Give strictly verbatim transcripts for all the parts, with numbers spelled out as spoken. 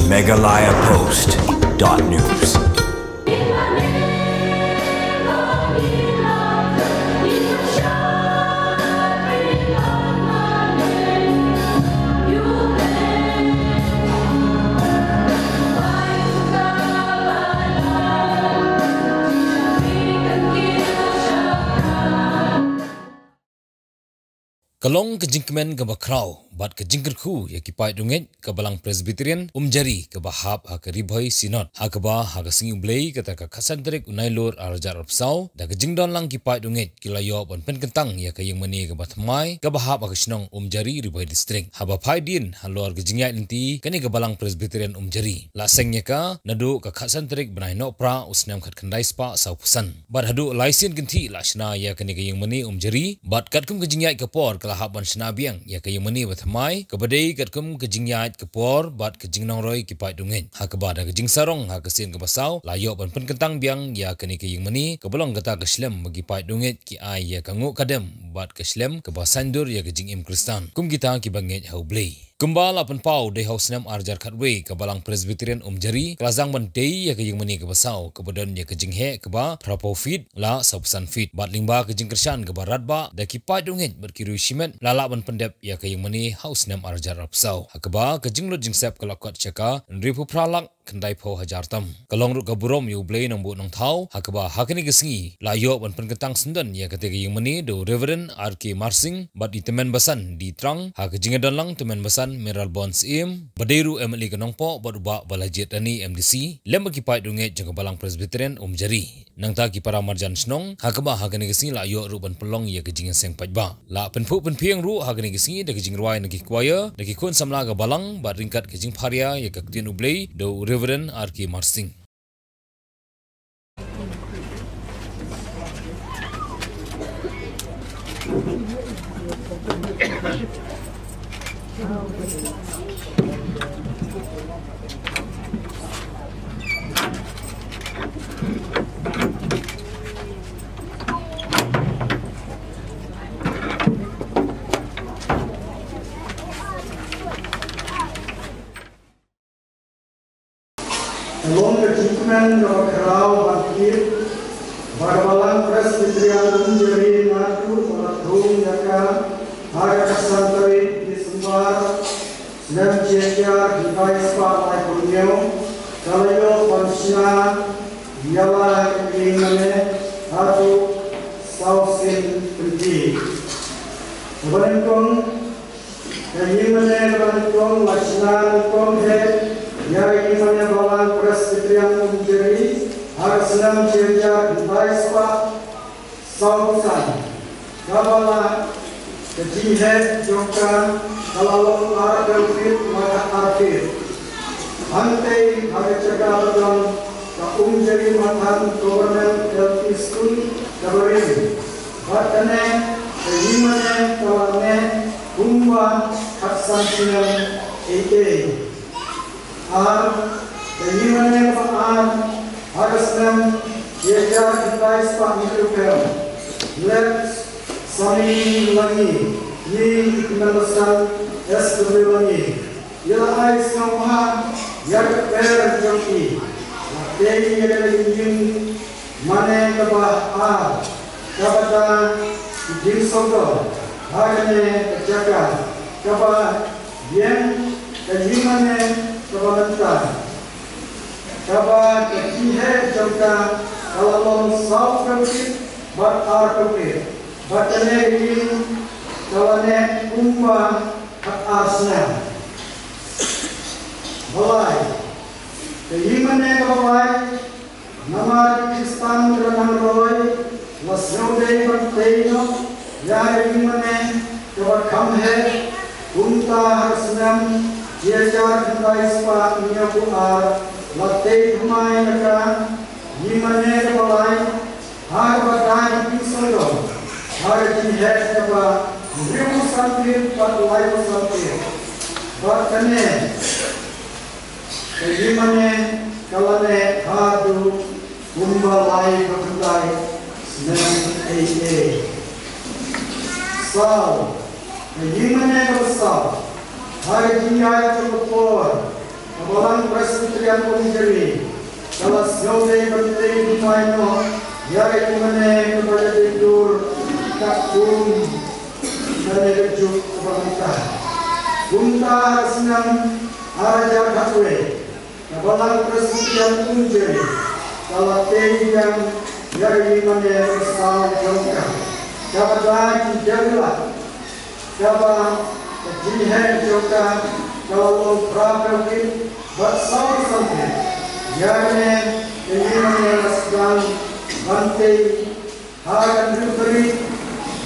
Meghalaya Post dot news. Ka long ka jingkmen kaba khraw bad ka jingkyrkhu ïa ki paid u ngeit ka Balang Presbyterian Umjari kaba hap ha ka Ri Bhoi Synod, ha kaba ha ka sngi U Blei kata ka khatsan tarik u Nailur arhajar arphew saw, da ka jingdon lang ki paid u ngeit ki la ïoh ban pynkyntang ïa ka ïingmane kaba thymmai kaba hap ha ka shnong Umjari, Ri Bhoi District. Haba phai dien halor ka jingïaid lynti, kane ka Balang Presbyterian Umjari la seng ïa ka naduh ka khatsan tarik bnai Nohprah u snem khatkhyndai spah sawphew san. Bad haduh lai sien kynthih la shna ïa kane ka ïingmane Umjari, bad katkum ka jingïaid ka por ka la hap ban shna biang ïa ka ïingmane bathymmai, kaba dei katkum ka jingïaid ka por bad ka jingnongroi ki paid u ngeit. Ha kaba da ka jingsarong ha ka sien kaba saw la ïoh ban pynkyntang biang ïa kane ka ïingmane, kaba long kata ka shlem ba ki paid u ngeit ki ai ïa ka nguh ka dem bad ka shlem kaba saiñdur ïa ka jingim Khristan kum kita kiba ngeit ha U Blei. Kumba la pynpaw, dei ha u snem arhajar khatwei ka Balang Presbyterian Umjari ka la sdang ban tei ïa ka ïingmane kaba saw, kaba don ïa ka jingheh kaba phraphew feet la sawphew san feet. Bad lyngba ka jingkyrshan kaba radbah da ki paid u ngeit bad ki riewshimet, la lah ban pyndep ïa ka ïingmane ha u snem arhajar arphew saw, ha kaba ka jinglut jingsep ka la kot sha ka hynriewphew phra lak khyndaiphew hajar tam. Ka long ruh ka burom ïa U Blei Nongbuh Nongthaw, ha kaba ha kane ka sngi la ïoh ban pynkyntang syndon ïa kata ka ïingmane da u Reverend R K Marsing bad i Tymmen Basan D. Trang, ha ka jingïadon lang Tymmen Basan Mayralborn Syiem, ba dei ruh M L A ka Nongpoh, bad u Bah Balajied Dani, M D C, lem bad ki paid u ngeit jong ka Balang Presbyterian Umjari. Nangta ki para marjan shnong, ha kaba ha kane ka sngi la ïoh ruh ban pynlong ïa ka jingïaseng paidbah. La pynphuh pynphieng ruh ha kane ka sngi da ka jingrwai na ki choir, da ki khun samla ka balang, bad ryngkat ka jingpharia ïa ka ktien U Blei da u Reverend R K Marsing. Ka long ka jingkmen kaba khraw ban kit ba ka Balang Presbyterian Umjari naduh ba la thung ïa ka ha ka khatsan tarik December snem shi hajar khyndai spah laiphew hynñiew, ka la ïoh ban shna ïa la ka ïingmane haduh saw sien kynthih. Kaba nyngkong, ka ïingmane kaba nyngkong la shna nyngkong hi ïa ka ïingmane Balang Presbyterian Umjari ha ka snem shi hajar khyndai spah sawphew san. Kaba la ka jingheh jong ka ka la long arphew feet bad arphew feet. Hangtei ha ka jaka ba don ka Umjari Mathan Government L P School kaba rim. Bad kane ka ïingmane ka la neh kumba khatsan snem eiei. Ar, ka ïingmane kaba ar ha ka snem shi hajar khyndai spah hynriewphew. Late Sami Langi, ne i Tymmen Basan S W Langi, i la ai sngewbha ïa ka kper jong i. La tei ïa ka ïing mane kaba ar, kaba da ki jingsawdong ha kane ka jaka, kaba ïeng ka ïingmane kaba mynta, kaba ka jingheh jong ka ka la long sawphew feet bad arphew feet, bad kane ka ïing ka la neh kumba khatar snem. Ba lai, ka ïingmane kaba lai, namar ki Khristan ki la nang roi, la sngewdei ban tei noh ïa ka ïingmane kaba kham heh. Kumta ha ka snem shi hajar khyndai spah hynñiewphew ar la tei thymmai ïa ka ïingmane kaba lai, ha kaba da ki jingsawdong ha ka jingheh kaba hynriewphew san feet bad laiphew san feet. Bad kane ka ïingmane ka la neh haduh kumba laiphew khyndai snem eiei. Saw, ka ïingmane kaba saw, ha ka jingïaid jong ka por, ka Balang Presbyterian Ujari ka la sngewdei ban tei thymmai noh ïa ka ïingmane kaba ïadei dur katkum kane ka juk kaba mynta. Kumta ha ka snem ar hajar khatwei, ka Balang Presbyterian Ujari ka la tei biang ïa ka ïingmane kaba saw jong ka, kaba da ki diaw ki lad, kaba ka jingheh jong ka ka la long phra phew feet bad saw san feet. Ïa kane ka ïingmane la sdang ban tei ha ka hynriew tarik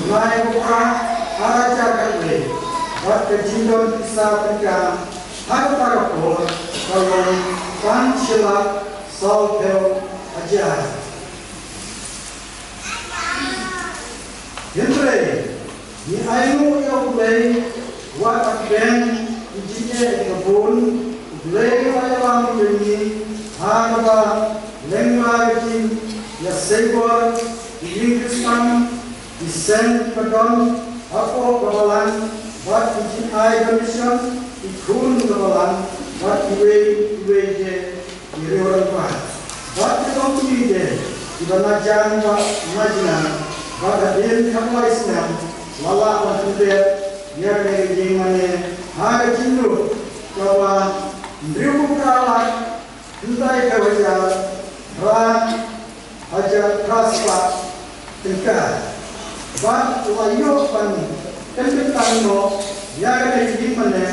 bnai ba phra, ar hajar khatwei, bad ka jingdon pisa tyngka ha kata ka por ka long san shi lak saw phew hajar. Hynrei ngi ainguh ïa U Blei, wat la kren ki jingeh kiba bun, U Blei u la ïalam ïa ngi ha kaba lyngba ka jingïaseng bor ki ïing Khristan, ki seng kiba don hapoh ka balang, bad ki jingai donation ki khun ka balang, bad kiwei kiwei de ki riew rangbah bad ki kong kmie de kiba na jan bad na jngai, bad hadien khatlai snem la lah ban pyndep ïa kane ka ïingmane ha ka jinglut kaba hynriew phew phra lak khyndai phew hajar phra hajar phra spah tyngka. Bad la ïoh ban pynkyntang noh ïa kane ka ïingmane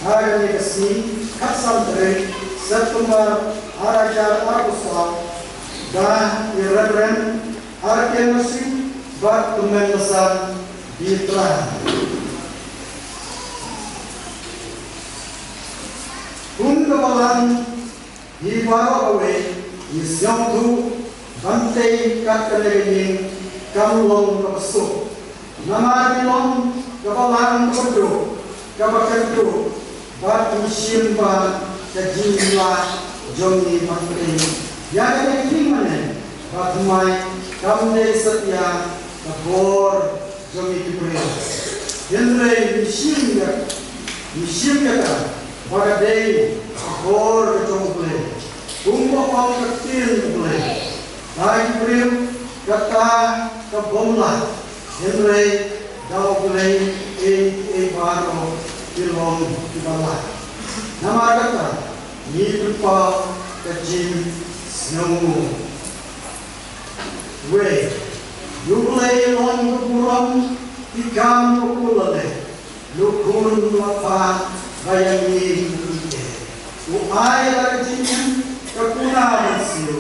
ha kane ka sngi khatsan tarik September ar hajar arphew saw da i Reverend R K Mercy bad Kmen Basan Bitra. Kum ka balang hi baroh kawei ngi sngewthuh ban tei kat kane ka ïing kam long kaba suk. Namar ngi long ka balang kaba duk, kaba kynduh, bad ngi shim ba ka jinglah jong ngi ban tei ïa kane ka ïingmane ba thymmai kam dei satia ka bor jong ngi ki briew. Hynrei ngi shim ïa, ngi shim ïa ka ba ka dei ka bor ka jong U Blei. Kumba ong ka ktien U Blei, da ki briew kata ka bym lah, hynrei da U Blei ei ei baroh ki long kiba lah. Namar kata ngi pynpaw ka jingsngewnguh. Wei, U Blei long ka burom, ki kam ka pule, u khun u kpa ba ïa ngi u ïeit. U ai la ka jingim ka kuna ban siew,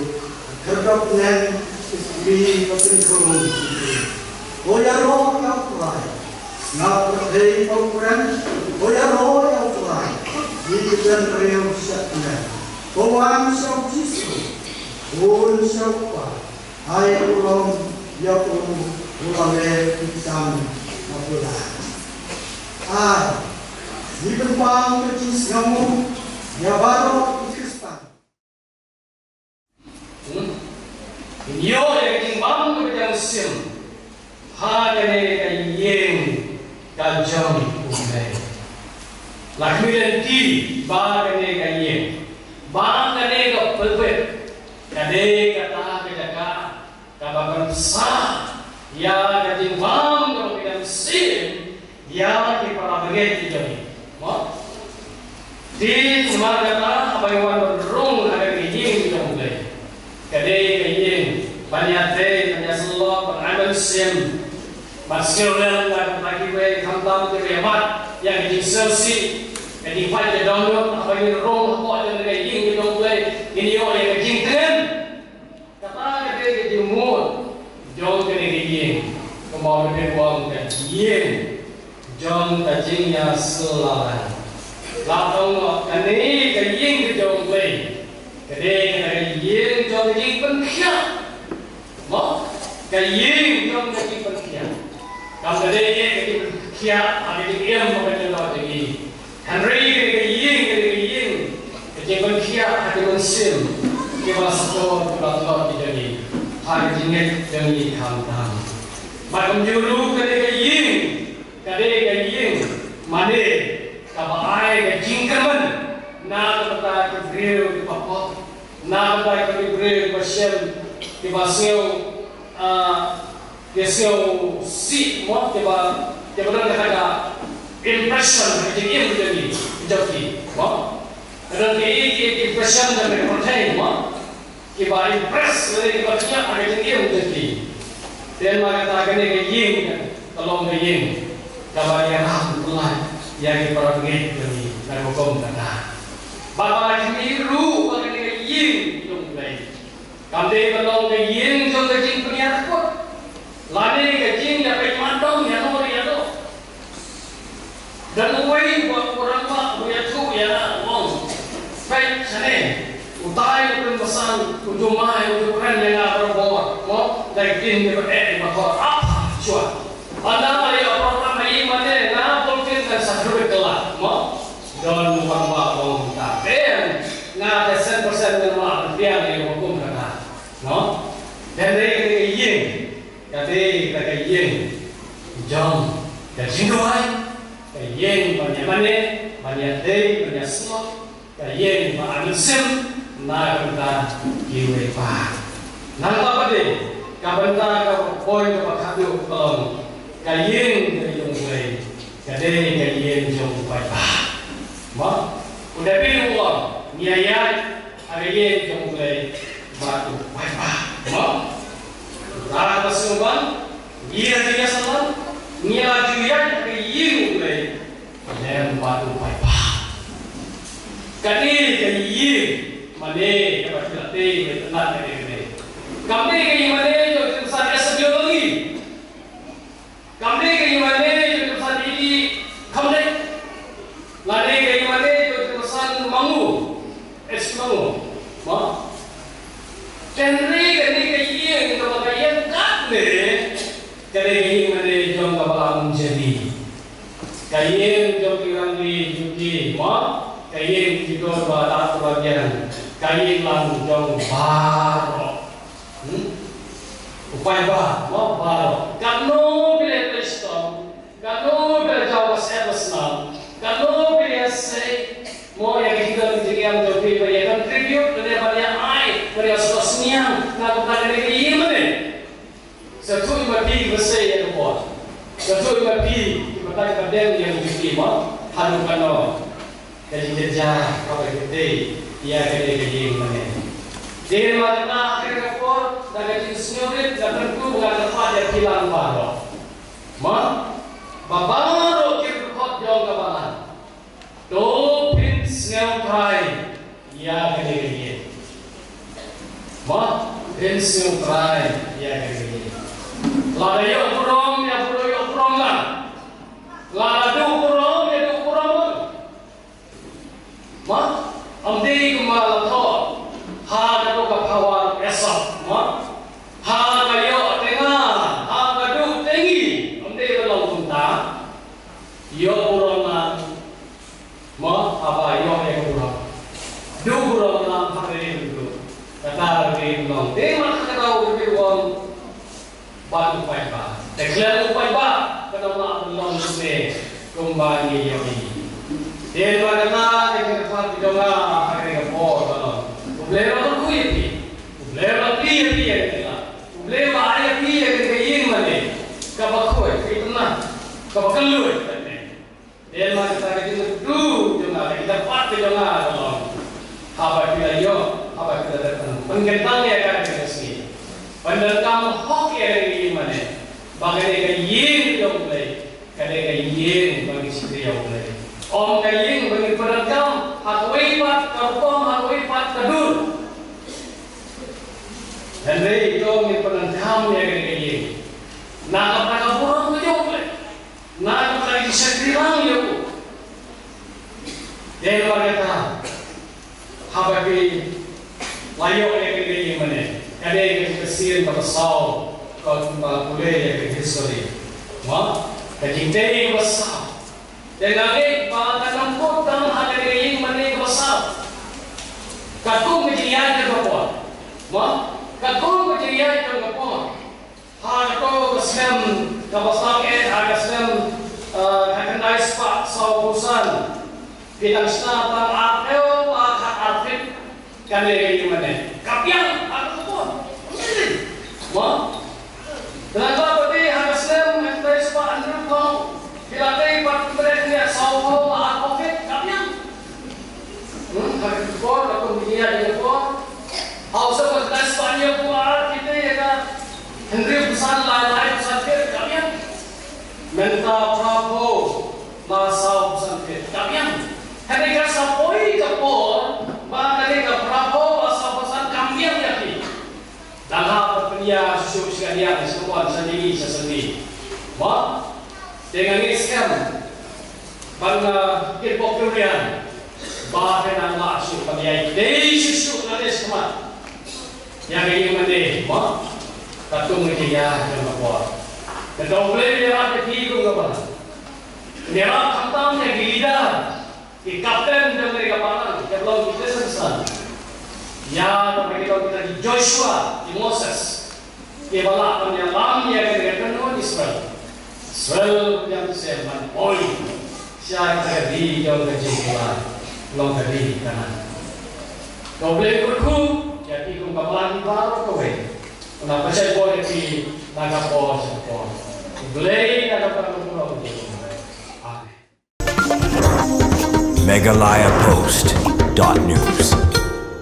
ka khyrdop neng u kmie ba pynkhrum. Ko ïaroh ïa U Trai, sngap pyrthei ba u kren, ko ïaroh ïa U Trai, ngi ki bynriew sha kmen. Ko wan sha U Jisu, bun sha U Kpa, ai burom ïa u, u la leh ki kam ba pura. Ar, ngi pynpaw ka jingsngewnguh ïa baroh ki Khristan. Hmm. Ngi ïoh ïa ka jingbam kaba jam sim ha kane ka ïing ka jong U Blei. La khmih lynti ba kane ka ïing, ba kane ka pulpit ka dei kata ka jaka kaba pynsah ïa ka jingbam kaba phi dang sim ïa ki para bangeit ki jong ngi. Mo? Te namar kata haba ngi wan ban rung ha ka ïing jong U Blei, ka dei ka ïing ban ïatrei, ban ïasyllok, ban ai mynsiem, ban sngewlem bad kiwei, khamtam kiba ïabat ïa ka jingsngewsih, ka jingpait ka dohnud. Haba ngi rung hapoh jong ka ïing jong U Blei, ngin ïoh ïa ka jingtngen. Kata ka dei ka jingmut jong kane ka ïing, kumba u David u ong, ka ïing jong ka jingïasyllok. La ong kane ka ïing ka jong U Blei ka dei ka ïing jong ka jingpynkhiah. Mo? Ka ïing jong ka jingpynkhiah. Kam ka dei ka jingpynkhiah ha ka jingim, ha ka jingim. Hynrei kane ka ïing, kane ka ïing ka jingpynkhiah ha ka mynsiem, kiba sngewthuh, kiba tlot ki jong ngi ha ka jingngeit jong ngi khamtam. Bad kumjuh ruh kane ka ïing ka dei ka ïing mane kaba ai ka jingkyrmen na ka bynta ki briew kiba pop, na ka bynta ki briew kiba shem, kiba sngew, ah, ki sngewsih mo, kiba, kiba don ka, ka impression ha ka jingim ka jong ki, ka jong ki mo. Ka don ki, ki, ki impression jong ki pyrthei mo, kiba impress lane kiba kñia ha ka jingim jong ki. Te namar kata kane ka ïing ka long ka ïing kaba ïarap ïa ki para bangeit jong ngi na ka rukom kata. Bad ba la khmih ruh ba kane ka ïing jong U Blei kam dei ban long ka ïing jong ka jingpynïar kut lane ka jingïapeit mantong ïano ïano. Don uwei u rangbah u ïathuh ïa nga, u ong, peit shane, utai u pynbasan, u ju mai, u ju kren ïa nga barabor mo, da ki ktien kiba eh kiba khor. Ah, shuwa. Ynda nga ïoh program ha ïing mane, nga bun ktien kan sa kyrpad kylla mo. Don u rangbah u ong, ta peit, nga te cent percent ngan mah ban pdiang ïa ka hukum kata. No? Te dei ka ïing, ka dei ka ïing jong ka jingduwai, ka ïing ban ïa mane, ban ïa dei, ban ïa sngewthuh, ka ïing ba mynsiem na ka bynta kiwei pat. Nangta pat de, ka bynta kaba khatduh ka long ka ïing ka jong U Blei, ka dei ka ïing jong u paidbah. Mo, u Dabid u ong, ngi ïaid ha ka ïing jong U Blei bad u paidbah. Mo, u Trai ba sngewbha, ngi la ju ïasalam, ngi la ju ïaid ha ka ïing U Blei lem bad u paidbah. Kane ka ïing mane kaba phi la tei, ba phi la tei, kane ka ïing mane jong u Trai S W L E. Kam dei ka ïing mane jong u Trai Idi Khamdei, lane ka ïing mane jong u Trai Mangu, S Mangu. Mo, hynrei kane ka ïing kaba ka ïeng katne, ka dei ka ïing mane jong ka Balang Jali, ka ïing jong ki rangli jong ki, mo, ka ïing ki don ba da ba biang, ka ïing lang jong baroh. Hmm? U paidbah, mo, baroh. Katno phi la pynshong, katno phi la jaw ka sep ka snam, katno phi la sei, mo, ïa ka jingdon jingem jong phi, ba ïa contribute, ba ïa, ba ïa ai, ba ïa sngewsynei, na ka bynta kane ka ïing mane. Sa shu ïa ma phi ba sei ïa ka bor. Sa shu ïa ma phi ba tang ba dang ïa ma phi, mo, haduh katno. Ka jingkyrkhu kaba phi tei ïa kane ka ïing mane. Te namar kata ha kane ka por, da ka jingsngewrit, da ka kyrkhu, ba nga kyrpad ïa phi lang baroh. Mo, ba baroh ki dkhot jong ka balang, to phin sngewthuh ïa kane ka ïing. Mo, phin sngewthuh ïa kane ka ïing. Lada ïoh burom, ïa burom, ïoh burom lang. Lada duh burom, ïa duh burom lang. Mo, ym dei kumba la thoh ha kato ka power Esop, mo. Ha ka ïoh te nga, ha ka duh te ngi, ym dei ban long kumta. Ïoh burom lang, mo, haba ïoh ïa ka burom. Duh burom lang, ha ka ïoh duh. Kata ka ïoh long. Te ma kata ka ïoh long. Bad u paidbah. Te khlem u paidbah, kan ym lah ban long shuh kumba ngi ïohi. Te namar kata ka jingkyrpad ka jong nga ha kane ka por ba long, U Blei u la kyrkhu ïa phi. U Blei u la plie ïa phi ïa kane ka. U Blei u la ai ïa phi ïa kane ka ïing mane kaba khuid, ka itynnad, kaba kylluid. Te namar kata ka jingkyrkhu jong nga, ka jingkyrpad ka jong nga ka long, haba phi la ïoh, haba phi la dep pynkyntang ïa ka, ka sngi, pyndonkam hok ïa ka ïing mane, ba kane ka ïing jong U Blei ka dei ka ïing ba ngi shakri ïa U Blei. Ym ka ïing ba ngi pyndonkam ha kawei pat ka rukom, ha kawei pat ka dur. Hynrei to ngin pyndonkam ïa kane ka ïing na ka bynta ka burom ka jong U Blei. Na ka bynta ka jingshakri lang ïa u. Te namar kata, haba phi la ïoh ïa kane ka ïing mane, ka dei ka jingkyrshan kaba saw, ka kumba pule ïa ka history. Mo, ka jingtei kaba saw. Te nga ngeit ba kan ym kut tang ha kane ka ïing mane kaba saw. Katkum ka jingïaid jong ka por. Mo, katkum ka jingïaid jong ka por. Ha kato ka snem kaba sdang eh, ha ka snem, eh, ka khyndai spah sawphew san. Phi dang shna tang arphew, ah, ha arphew Kane ka ïing mane ka biang ha ka por. Mo? Te nangta pat ha ka snem hynriew spah hynñiew phew, ki la tei pat hynriew hynñiew saw phew la ar pocket ka biang. Hmm, ha ka por ka kum ki ïa ka por. Ha u snem hynriew spah hynñiew phew ar ki tei ïa ka hynriew phew san la lai phew san ka biang. Mynta phra phew la saw phew san ka biang. Kane ka sa poi ka por ba kane ka phra phew la saw phew san kam biang ïa ki. Dang hap ban pynïa shuh shuh sha ka liang sha ka wan sha ngi sha sha ngi. Ba te nga ngeit skhem ban, uh, kit bok kit rian ba te nang lah shuh ban ïai dei shuh shuh lane sha khmat. Ïa ka ïing mane ba katkum ka ïa ka por. Ka dong Blei ïa ka ki kum ka ba. Ïa khamtam ïa ki leader. Ki kapten jong ka balang, ki long ki Christian. Ïa, ki long kita ki Joshua, ki Moses. Ki ba la pynïalam ïa ka kynhun Israel. Israel ïa ki sem ban poi sha ka ri jong ka jingpyllait, long ka ri Kanaan. Ko Blei kyrkhu ïa ki kum ka balang ki baroh kawei. Nga pynshai bor ïa ki na ka por sha ka por. Blei na ka por. Amen. Meghalaya Post dot news.